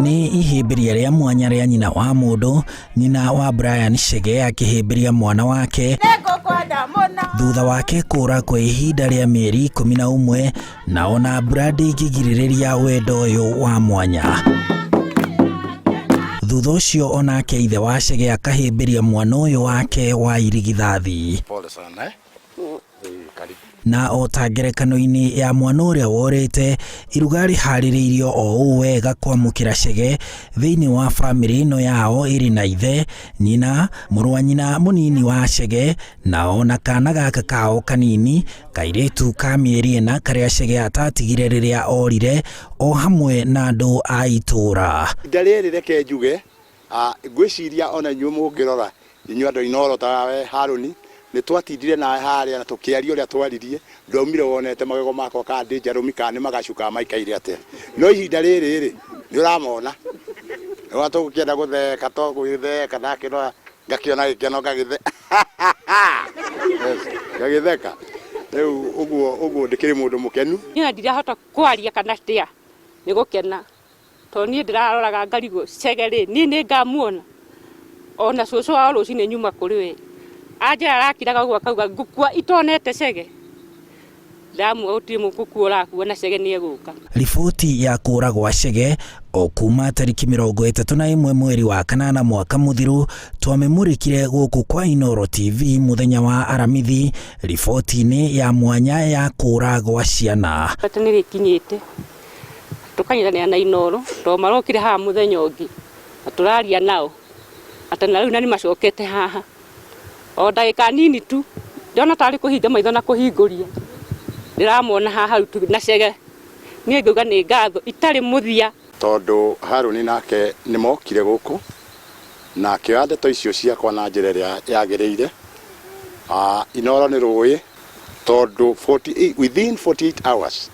Nĩ ihĩmbĩria rĩa mwanya rĩa nyina wa mũndũ, nyina wa Brian Chege akĩhĩmbĩria mwana wake thutha wake kũra kwa ihinda rĩa mĩeri 11, na ona mbura ndĩngĩgirĩrĩria wendo ũyũ wa mwanya. Thutha ũcio onake ithe wa Chege akahĩmbĩria mwana ũyũ wake wa irigithathi. Pole sana eh? Eh, karibu. Na o ta ngerekano-inĩ ya mwana ũrĩa worĩte, iruga rĩharĩrĩirio o ũũ wega kwamũkĩra Chege thĩinĩ wa bamĩrĩ ĩno yao ĩrĩ na ithe, nyina, mũrũ wa nyina mũnini wa Chege, na ona kana gaka kao kanini, kairĩtu ka mĩeri 4 karĩa Chege atatigire rĩrĩa orire, o hamwe na andũ a itũũra. Ihinda rĩrĩ reke njuge, ngwĩciria ona inyuĩ mũngĩrora, inyuĩ andũ a Inooro ta we Harũni, nĩ twatindire nawe harĩa na tũkĩaria ũrĩa twaririe, ndwaumire wonete magego makwa kana ndĩ njarũmi kana nĩ magacu kana maikaire atĩa. No ihinda rĩrĩ rĩ, nĩ ũramona. Nĩwona tũgũkĩenda gũtheka to gwĩtheka ndakĩrora ngakĩona gĩkeno ngagĩtheka. Yes, ngagĩtheka. Rĩu ũguo ũguo ndĩkĩrĩ mũndũ mũkenu. Niĩ ndirahota kwaria kana atĩa nĩ gũkena. Tondũ niĩ ndĩraroraga ngarigwo Chege rĩ, niĩ nĩ ngamuona? Ona cũcũ wao rũcinĩ nyuma kũrĩ we anjĩra arakiraga ũguo akauga ngũkua itonete Chege. Ndamuga gũtirĩ gũkua ũrakua na Chege nĩ egũka. Riboti ya kũũra gwa Chege o kuma tarĩki 31 mweri wa kanana mwaka mũthiru twamĩmũrĩkire gũkũ kwa Inooro TV mũthenya wa Aramithi riboti-inĩ ya mwanya ya kũũra gwa ciana. Atĩ nĩ rĩkinyĩte tũkanyitanĩra na Inooro tondũ marokire haha mũthenya ũngĩ na tũraria nao atĩ na rĩu na nĩ macokete haha o ndagĩka nini tu ndĩrona tarĩ kũhinga maitho na kũhingũria ndĩramona haha rĩu na Chege niĩ ngauga nĩ ngatho itarĩ mũthia. Tondũ Harũni nake nĩ mokire gũkũ na akĩoya ndeto icio ciakwa na njĩra ĩrĩa yagĩrĩire. Inooro nĩ rũĩ tondũ within 48 hours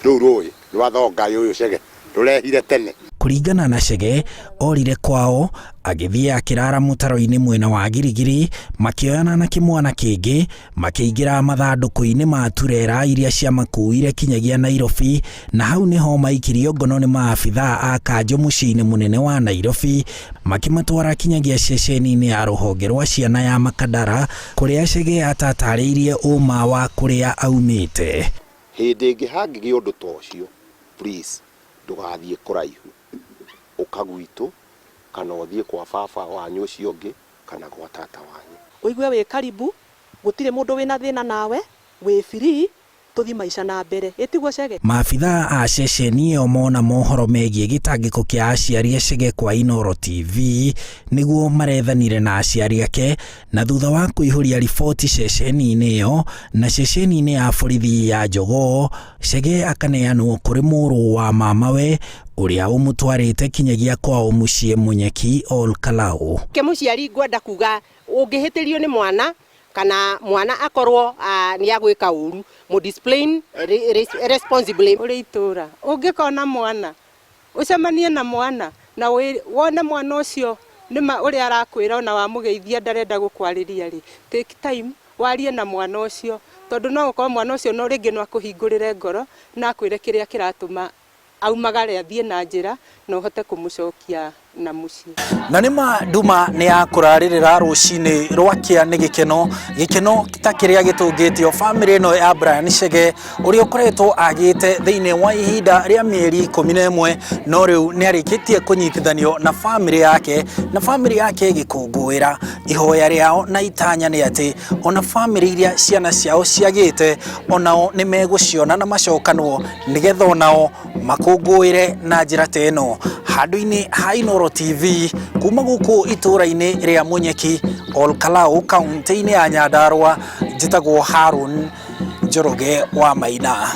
rũu rũĩ rwa thonga ũyũ Chege rũrehire tene. Kũringana na Chege, orire kwao agĩthiĩ akĩrara mũtaro-inĩ mwena wa Girigiri, makĩoyana na kĩmwana kĩngĩ, makĩingĩra mathandũkũ-inĩ ma turera iria ciamakuire kinyagia Nairobi, na hau nĩho maikirio ngono nĩ maabithaa a kanjũ mũciĩ-inĩ mũnene wa Nairobi, makĩmatwara kinyagia ceceni-inĩ ya rũhonge rwa ciana ya Makadara, kũrĩa Chege atatarĩirie ũma wa kũrĩa aumĩte. Hĩndĩ ĩngĩ hangĩgĩa ũndũ ta ũcio, please ndũgathiĩ kũraihu, ũka gwitũ kana ũthiĩ kwa baba wanyu ũcio ũngĩ kana gwa tata wanyu. Ũigue wĩ karibu, gũtirĩ mũndũ wĩna thĩna nawe, wĩ free, tũthiĩ maica na mbere. Ĩ tiguo Chege? Maabithaa a ceceni ĩyo mona mohoro megiĩ gĩtangĩko kĩa aciari a Chege kwa Inooro TV nĩguo marethanire na aciari ake na thutha wa kũihũria riboti ceceni-inĩ ĩyo na ceceni-inĩ ya borithi ya Jogoo, Chege akaneanwo kũrĩ mũrũ wa mamawe ũrĩa ũmũtwarĩte kinyagia kwao mũciĩ Munyeki Ol Kalou. Ke mũciari ngwenda kuga ũngĩhĩtĩrio nĩ mwana kana mwana akorwo nĩ agwĩka ũru, mũ discipline responsibly. Ũrĩ itũra ũngĩkona mwana ũcemanie na mwana na wone mwana ũcio nĩma ũrĩa arakwĩra ona wamũgeithia ndarenda gũkwarĩria rĩ, take time warie na mwana ũcio, tondũ no gũkorwo mwana ũcio no rĩngĩ no akũhingũrĩre ngoro na akwĩre kĩrĩa kĩratũma aumagare athiĩ na njĩra na ũhote kũmũcokia na mũciĩ. Na nĩ ma nduma nĩ ya kũrarĩrĩra rũcinĩ rwakĩa nĩ gĩkeno, gĩkeno ta kĩrĩa gĩtũngĩtio bamĩrĩ ĩno ya Brian Chege ũrĩa ũkoretwo agĩte thĩinĩ wa ihinda rĩa mĩeri 11, no rĩu nĩ arĩkĩtie kũnyitithanio na bamĩrĩ yake na bamĩrĩ yake ĩgĩkũngũĩra. Ihoya rĩao na itanya nĩ atĩ ona bamĩrĩ iria ciana ciao ciagĩte onao nĩ megũciona na macokanwo nĩgetha onao makũngũĩre na njĩra ta ĩno. Handũ-inĩ ha Inooro TV kuma gũkũ itũũra-inĩ rĩa Munyeki, Ol Kalou, kaũntĩ-inĩ ya Nyandarua, njĩtagwo Harun Njoroge wa Maina.